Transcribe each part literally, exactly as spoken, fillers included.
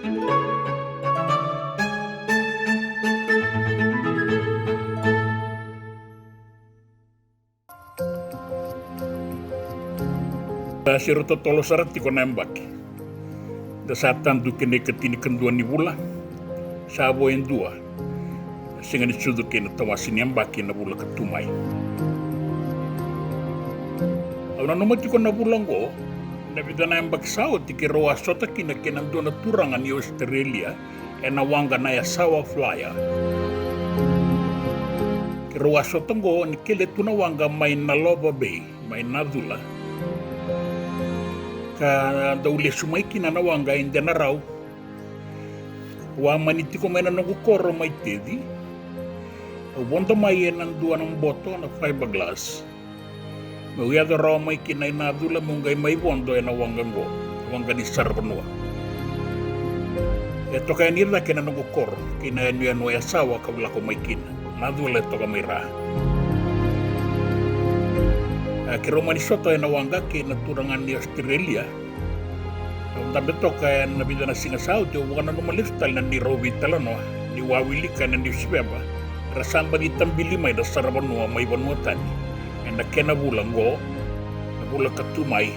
Sa siro totolo sara tiko na yabaki. Da sa tadu ki na ikatinikadua ni vula. Sa vo e dua na siga ni sucu kei na tawase ni yabaki na vula ka tu mai. Au nanuma tiko na vula oqo, na vica na yabaki sa oti keirau a sota kina kei na dua na turaga ni Australia ena waqa na Yasawa Flyer. Keirau a sota oqo ni kele tu na waqa mai Nalova Bay, mai Nacula. Ka dau lesu mai kina na waqa e Denarau. Au a mani tiko mai na noqu koro mai Teci. Au vodo mai ena dua na boto na fiberglass. Meu yaco rawa mai kina i Nacula meu qai mai vodo ena waqa oqo, waqa ni saravanua. E toka yani cake na noqu koro kei na yanuyanu o Yasawa kau lako mai kina. Nacula e toka mai ra. A, keirau mani sota ena waqa kei na turaga ni Australia. Au dabe toka ena vica na siga sa oti, au vakananuma lesu tale na neirau veitalanoa niu a wilika ena niusiveva era sa baci tabili mai na saravanua mai vanua tani ena kena vula oqo, na vula ka tu mai,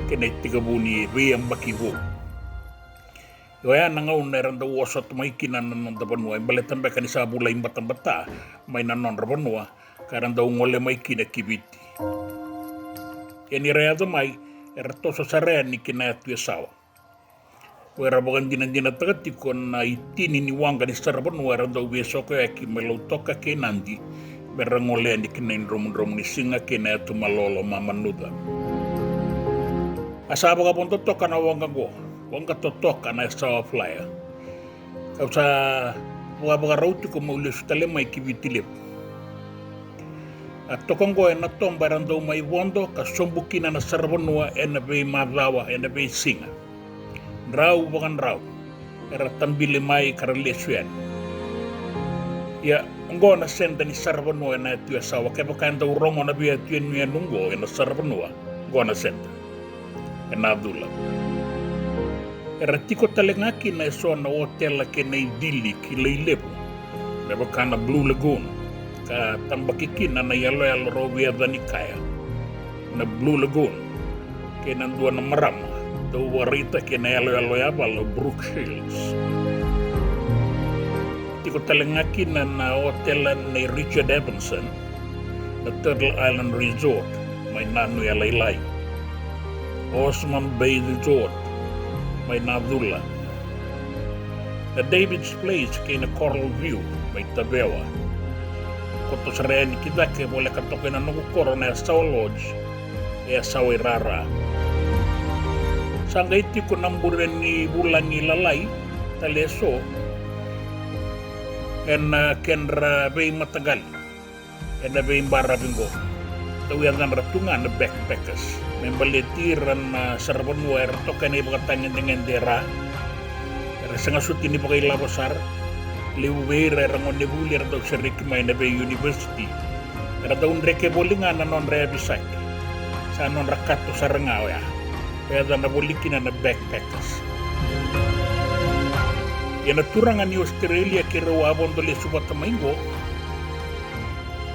kei na itekivu ni veiyabaki vou. Oya na gauna era dau osota mai kina na noda vanua, e baleta beka ni sa vula ibatabata mai na nodra vanua, ka ra dau gole mai kina ki Viti. Ia ni ra yaco mai, era toso sara yani ki na yatu Yasawa. O ira vakadinadinataka tiko na itini ni waqa ni saravanua era dau veisokoyaki mai Lautoka kei Nadi, me ra gole yani ki na idromudromu ni siga kei na yatu malolo Mamanuca. A sa vakavodo toka na waqa oqo, waqa totoka na Yasawa Flyer. Au sa vakavakarau tiko meu lesu tale mai ki Viti Levu. A toka oqo ena toba era dau mai vodo ka sobu kina na saravanua ena veimacawa, ena veisiga. Drau vakadrau era tabili mai ka ra lesu yani. Ia, oqo na senta ni saravanua ena yatu Yasawa, kevaka e dau rogo na veiyatu yanuyanu oqo ena saravanua, oqo na senta. Ena Nacula. Era tiko tale ga kina eso na otela kei na icili kilai levu, me vaka na Blue Lagoon, ka tabaki kina na iyaloyalo rau via yacani kaya na Blue Lagoon, kei na dua na marama dau vakaraitaki ena iyaloyalo yavala o Brooke Shields. Tiko tale ga kina na otela nei Richard Evanson, na Turtle Island Resort mai Nanuyalailai, Osman Bay Resort mai Nacula, na David's Place kei na Coral View mai Tavewa. Koto sara yani ki cake voleka toka ena noqu koro na Yasawa Lodge, e Yasawa i rara. Sa qai tiko na bure ni vulagi lalai tale eso ena kedra veimataqali ena veibaravi qo. Dau yacadra tu ga na backpackers me baleti ira na saravanua era toka ena ivakatagedegede e ra. Era sega soti ni vakailavo sara. Levu vei ira era gonevuli, era dau sereki mai na veiunivesiti. Era dau dreke voli ga na nodra yavisaki. Sa nodra kato sara ga oya. Oya e yacana voli kina na backpackers. Ia na turaga ni Australia keirau a vodo lesu vata mai qo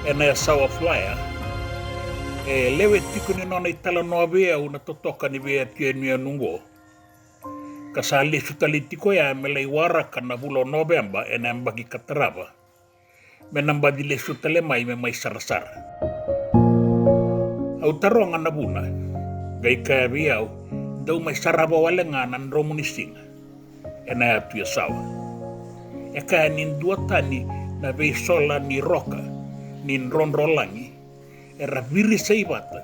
ena Yasawa Flyer, e lewe tiko ni nona italanoa vei au na totoka ni veiyatu yanuyanu qo. Ka sa lesu tale tiko ya me lai waraka na vula o Noveba ena yabaki ka tarava, me na baci lesu tale mai me mai sarasara. Au taroga na vuna, qai kaya vei au, dau mai sarava wale ga na dromu ni siga ena yatu Yasawa. E kaya ni duatani na veisola ni roka ni drodrolagi era virisai vata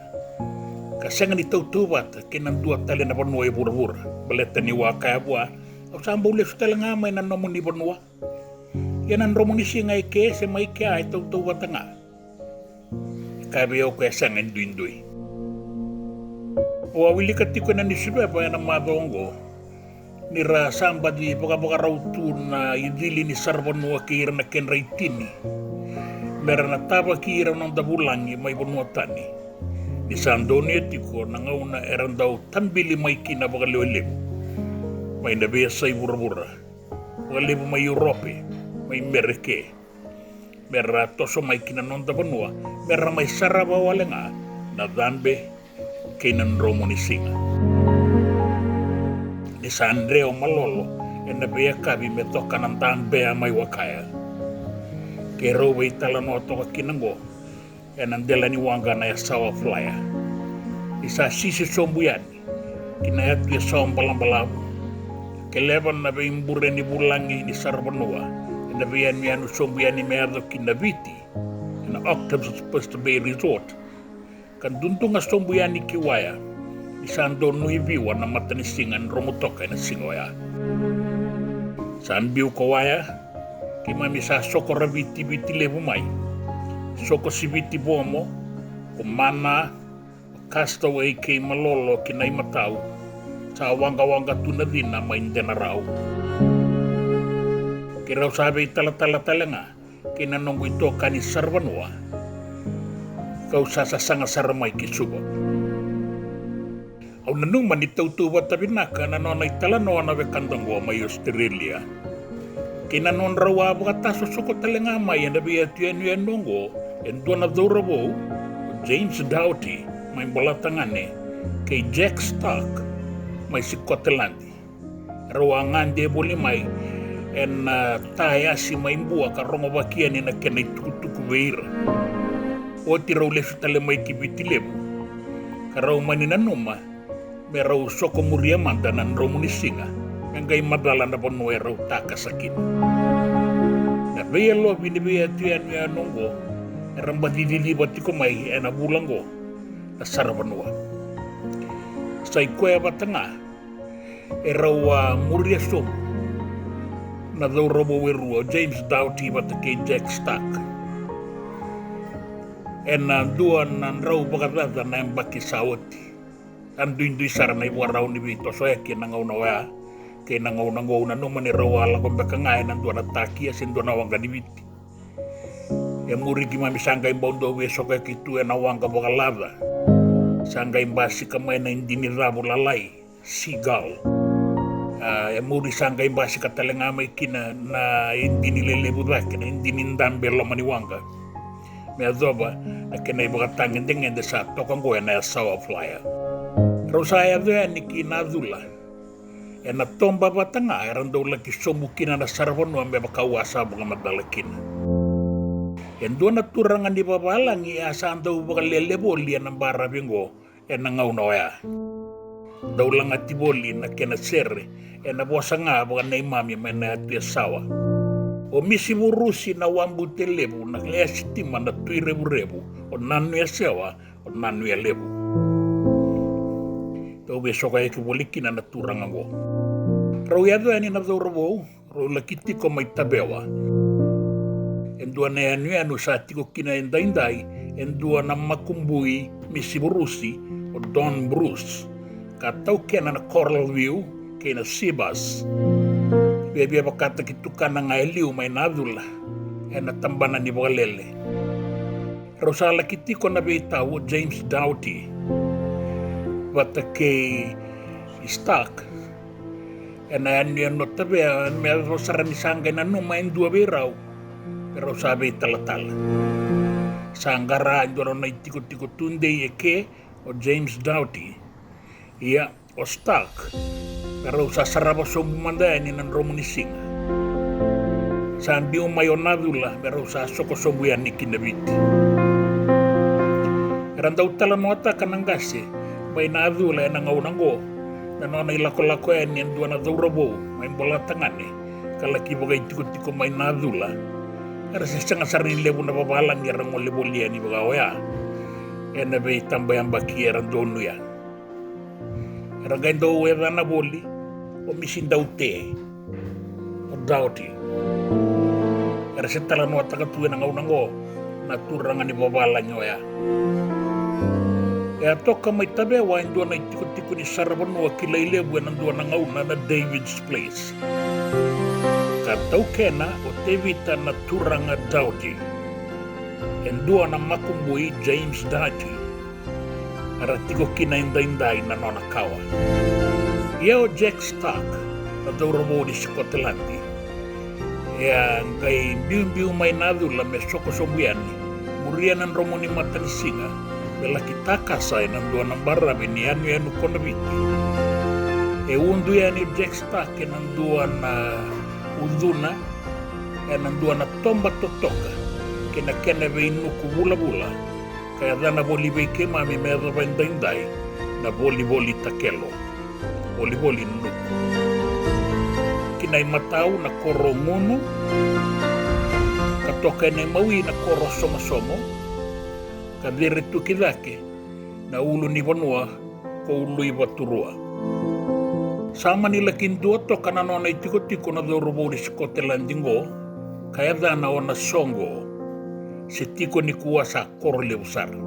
ka sega ni tautauvata kei na dua tale na vanua e vuravura. Baleta niu a kaya vua, au sa bau lesu tale ga mai na nomuni vanua. Ia na dromu ni siga e ke se mai kea e tautauvata ga. E kaya vei au o koya e sega ni duidui. Au a wilika tiko ena niusiveva ena macawa oqo ni ra sa baci vakavakarau tu na icili ni saravanua kei ira na kedra itini me ra na tavaki ira na noda vulagi mai vanua tani. Ni sa donuya tiko na gauna era dau tabili mai kina vakalewe levu. mai na veiyasai vuravura, vakalevu mai Europe, mai Mereke, me ra toso mai ki na noda vanua me ra mai sarava wale ga na cabe kei na dromu ni siga. Ni sa dre o Malolo ena veiyakavi me toka na dabea mai Wakaya, keirau veitalanoa toka kina oqo ena dela ni waqa na Yasawa Flyer. Ni sa sisi sobu yani ki na yatu Yasawa Balabalavu, keleva na veibure ni vulagi ni saravanua ena veiyanuyanu sobu yani me yaco ki na Viti ena Octopus Bay Resort, ka duduga sobu yani ki Waya, ni sa donui Viwa na matanisiga dromu toka ena siga oya. Sa biu ko Waya, keimami sa soko raviti Viti Levu mai, soko siviti Vomo, ko Mana, ko Castaway kei Malolo ki na imatau, sa waqawaqa tu na cina mai Denarau. Keirau sa veitalatala tale ga kei na noqu itokani saravanua, kau sa sasaga sara mai ki Suva. Au nanuma ni tautauvata vinaka na nona italanoa na wekada oqo mai Australia kei na nodrau a vakatasosoko tale ga mai ena veiyatu yanuyanu oqo e dua na cauravou, o James Doughty mai Bolatagane kei Jack Stark mai Sikoteladi. Rau a gade voli mai ena, a, ta e asi mai Bua ka rogovaki yani na kena itukutuku vei ira. Oti rau lesu tale mai ki Viti Levu, ka rau mani nanuma me rau sokomuria mada na dromu ni siga me qai macala na vanua e rau takasa kina. Na veiyalovi ni veiyatu yanuyanu oqo era baci ciciva tiko mai ena vula oqo na saravanua. Sa i koya vata ga e rau a muria sobu na cauravou e rua, o James Doughty vata kei Jack Stark, ena dua na drau vakacaca na yabaki sa oti. Sa duidui sara na ivakarau ni veitosoyaki ena gauna oya kei na gauna oqo. Au nanuma ni rau a lako beka ga ena dua na takia se dua na waqa ni Viti. E muri keimami sa qai bau dau veisokoyaki tu ena waqa vakalaca. Sa qai basika mai na idini cavu lalai, Seagull. A, e muri sa qai basika tale ga mai kina na idini lelevu cake, na idini dabe e loma ni waqa, me yacova na kena ivakatagedegede sa toka oqo ena Yasawa Flyer. Rau sa yaco yani ki Nacula, ena toba vata ga era dau laki sobu kina na saravanua me vaka au a sa vakamacala kina. E dua na turaga ni vavalagi e a sa dau vakalele voli ena baravi oqo ena gauna oya. Dau lagati voli na kena sere ena vosa ga vakaneimami mai na yatu Yasawa. O Misi Vurusi na wabute levu, na lea sitima na Tui Revurevu, o Nanu Yasewa o Nanu Yalevu. Dau veisokoyaki voli kina na turaga oqo. Rau yaco yani na cauravou, rau laki tiko mai Tavewa. E dua na yanuyanu sa tiko kina edaidai e dua na makubui Misi Vurusi, o Don Bruce, ka taukena na Coral View kei na Seabus. Viavia vakataki tukana ga e liu mai Nacula ena tabana ni vakalele. Rau sa laki tiko na veitau o James Doughty vata kei Stark ena yanuyanu o Tavewa, me yacova sara ni sa qai nanuma e dua vei rau me rau sa veitalatala. Sa qara e dua na nona itikotiko tudei e ke o James Doughty, ia o Stark, me rau sa sarava sobu mada yani na dromu ni siga. Sa biu mai o Nacula me rau sa soko sobu yani ki na Viti. Era dau talanoataka na qase mai Nacula ena gauna oqo na nona ilakolako yani e dua na cauravou mai Bolatagane ka laki vakaitikotiko mai Nacula. Era se sega sara ni levu na vavalagi era gole voli yani vaka oya ena veitabayabaki era donuya. Era qai dau yacana voli o Misi Daute, o Doughty. Era se talanoataka tu ena gauna oqo na turaga ni vavalagi oya. E a toka mai Tavewa e dua na itikotiko ni saravanua kilai levu ena dua na gauna na David's Place, ka taukena o Tevita na turaga Doughty, e dua na makubui James Doughty. Era tiko kina edaidai na nona kawa. Ia o Jack Stark, na cauravou ni Sikoteladi. E a qai biubiu mai na cula me soko sobu yani, muria na dromo ni matanisiga, me laki takasa ena dua na baravi ni yanuyanu konaviti. E udu yani o Jack Stark ena dua na ucuna, ena dua na toba totoka, kei na kena veinuku vulavula, ka yacana voli vei keimami me yacova edaidai na volivoli takelo, volivoli nuku. Ki na imatau na koro o Gunu, ka toka ena imawi na koro o Somosomo, ka cere tu ki cake na ulunivanua ko Uluivaturua. Sa mani laki dua toka na nona itikotiko na cauravou ni Sikoteladi qo, ka yacana o Nasoqo, se tiko nikua sa koro levu sara.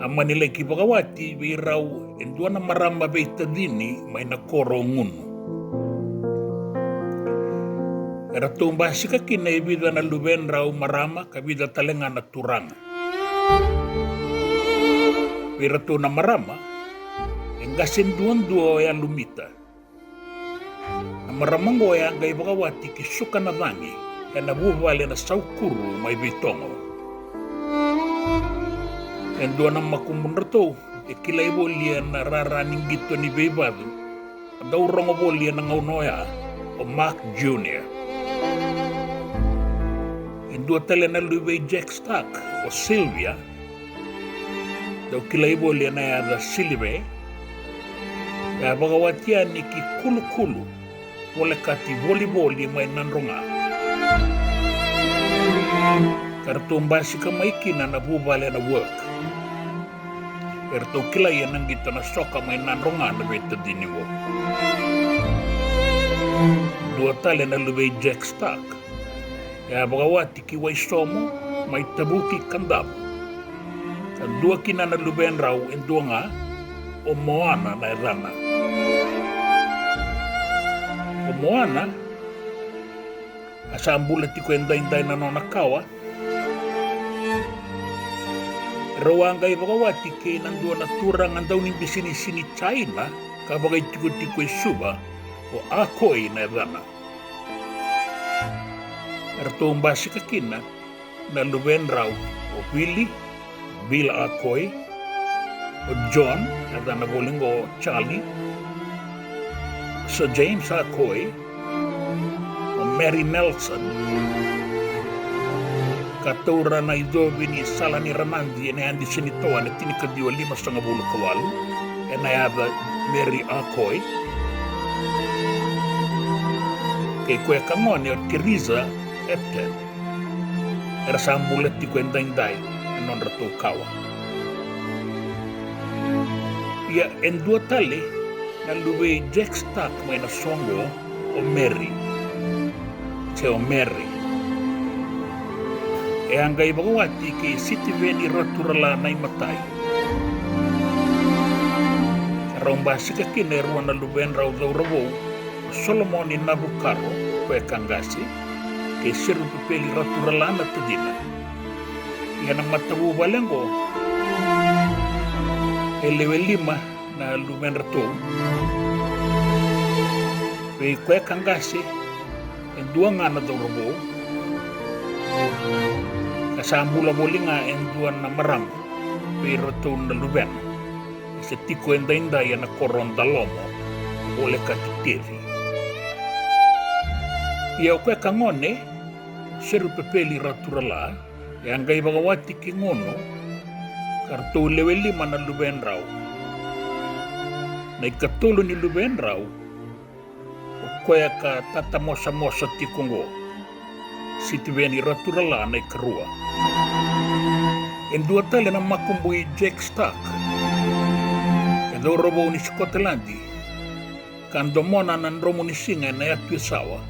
A mani laki vakawati vei rau e dua na marama veitacini mai na koro o Gunu. Eratou basika kina e vica na luvedrau marama ka vica tale ga na turaga. Vei iratou na marama, e qase duadua o Yalumita. Na marama oqo e a qai vakawati ki Sukanacagi, ena vuvale na Saukuru mai Vitogo. E dua na makubudratou e kilai voli ena rara ni qito ni veivacu, a dau rogo voli ena gauna oya, o Mark Junior. E dua tale na luve i Jack Stark, o Sylvia, dau kilai voli ena yaca Silive, e a vakawati yani ki Kulukulu, volekati volivoli mai Nadroga. Ka ratou basika mai kina na vuvale na Work. Eratou kilai ena qito na soka mai Nadroga na veitacini qo. Dua tale na luve i Jack Stark, e a vakawati ki Waisomo mai Tavuki Kadavu. Ka dua kina na luvedrau e dua ga, o Moana na yacana. O Moana, a sa bula tiko edaidai na nona kawa. Rau a qai vakawati kei na dua na turaga dau ni bisinisi ni Jaina ka vakaitikotiko e Suva, o Akoi na yacana. Eratou basika kina na luvedrau o Vili, Bill Akoi, o John, yacana voli qo o Charlie, Sir James Akoi, o Mary Nelson, ka taura na icovi ni sala ni Ranadi ena yadi Senitoa ena tinikaciwa limasagavulu ka walu, ena yaca Mary Akoi. Kei koya ka gone o Teresa Epton. Era sa bula tiko edaidai na nodratou kawa. Ia e dua tale na luve i Jack Stark mai Nasoqo, o Mary, se o Mary. E a qai vakawati kei Sitiveni Raturala na imatai. Rau basika kina e rua na luvedrau cauravou, o Solomoni Navukaro, koya ka qase, kei Serupepeli Raturala na tacina. Ia na matavuvale oqo e lewe lima na luvedratou. Vei koya ka qase e dua ga na cauravou, ka sa bula voli ga e dua na marama vei iratou na luvena. E se tiko edaidai ena koro o Dalomo, volekati Teri. Ia o koya ka gone, Serupepeli Raturala, e a qai vakawati ki Gunu, ka ratou lewe lima na luvedrau. Na ikatolu ni luvedrau, o koya ka tatamosamosa tiko oqo, Sitiveni Raturala na ikarua. E dua tale na makubui Jack Stark, e cauravou ni Sikoteladi, ka domona na dromu ni siga ena yatu e Sawa.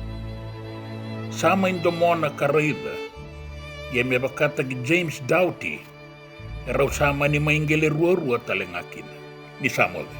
Sa mai domona ka raica, ia me vakataki James Doughty, e rau sa mani mai qele ruarua tale ga kina. Ni sa moce.